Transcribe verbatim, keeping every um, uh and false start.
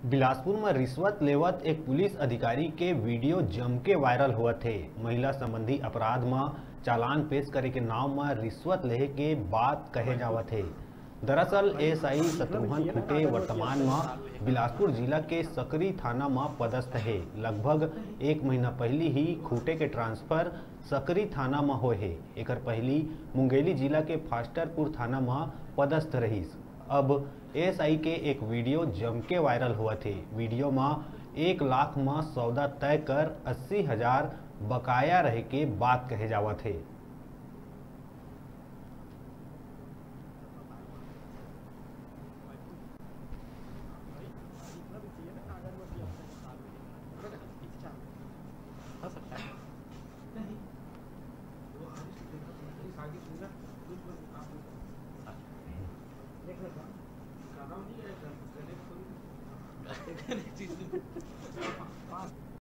बिलासपुर म रिश्वत लेवत एक पुलिस अधिकारी के वीडियो जमके वायरल होवत हे। महिला संबंधी अपराध म चालान पेश करे के नाव म रिश्वत लेहे के बात कहे जावत हे। दरअसल एएसआई शत्रुघ्न खूंटे वर्तमान म बिलासपुर जिला के सकरी थाना म पदस्थ हे। लगभग एक महीना पहिली ही खूंटे के ट्रांसफर सकरी थाना म होए हे। एकर पहिली मुंगेली जिला के फास्टरपुर थाना म पदस्थ रहिस। अब एएसआई के एक वीडियो जमके वायरल होवत हे। वीडियो म एक लाख म सौदा तय कर अस्सी हजार बकाया रहे के बात कहे जावत हे।